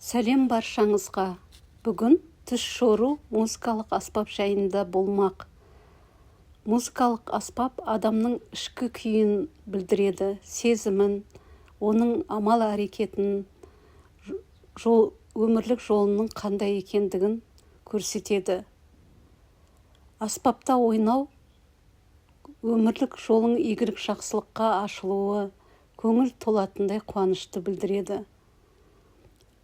Сәлем баршаңызға! Бүгін түс жору музыкалық аспап жайында болмақ. Музыкалық аспап адамның ішкі күйін білдіреді, сезімін, оның амал әрекетін, жол, өмірлік жолының қандай екендігін көрсетеді. Аспапта ойнау өмірлік жолың игілік, жақсылыққа ашылуы, көңіл толатындай қуанышты білдіреді.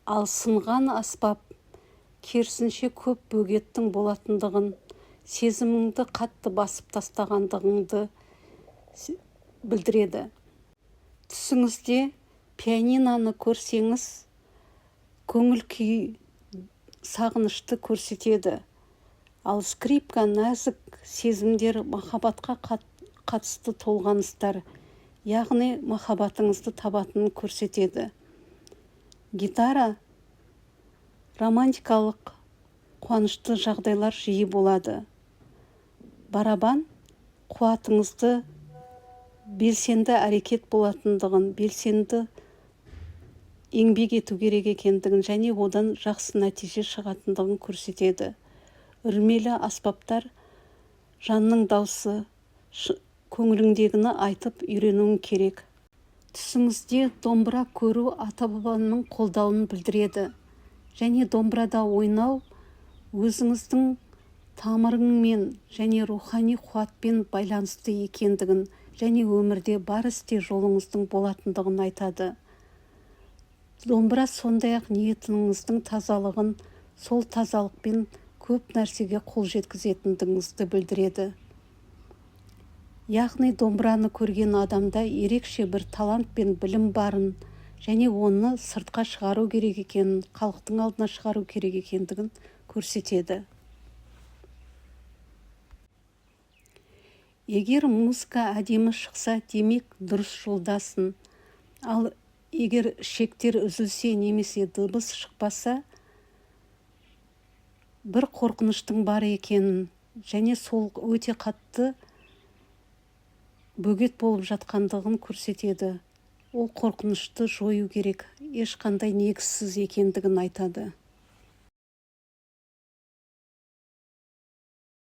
Ал сынған аспап керісінше көп бөгеттің болатындығын, сезіміңді қатты басып тастағандығыңды білдіреді. Түсіңізде пианиноны көрсеңіз, көңіл күй, сағынышты көрсетеді. Ал скрипка нәзік сезімдер, махаббатқа қатысты толғаныстар, яғни махаббатыңызды табатынын көрсетеді. Гитара романтикалық, қуанышты жағдайлар жиі болады. Барабан қуатыңызды, белсенді әрекет болатындығын, белсенді еңбек ету керек екендігін және одан жақсы нәтиже шығатындығын көрсетеді. Үрмелі аспаптар жанның даусы, көңіліңдегіні айтып үйренуің керек. Түсіңізде домбыра көру ата-бабаның қолдауын білдіреді және домбырада ойнау өзіңіздің тамырыңмен және рухани қуатпен байланысты екендігін және өмірде бар істе жолыңыздың болатындығын айтады. Домбыра сондай-ақ ниетіңіздің тазалығын, сол тазалықпен көп нәрсеге қол жеткізетіндігіңізді білдіреді. Яғни домбыраны көрген адамда ерекше бір талант пен білім барын және оны сыртқа шығару керек екенін, халықтың алдына шығару керек екендігін көрсетеді. Егер музыка әдемі шықса, демек, дұрыс жолдасың. Ал егер ішектер үзілсе немесе дыбыс шықпаса, бір қорқыныштың бар екенін және сол өте қатты бөгет болып жатқандығын көрсетеді. Ол қорқынышты жою керек, ешқандай негізсіз екендігін айтады.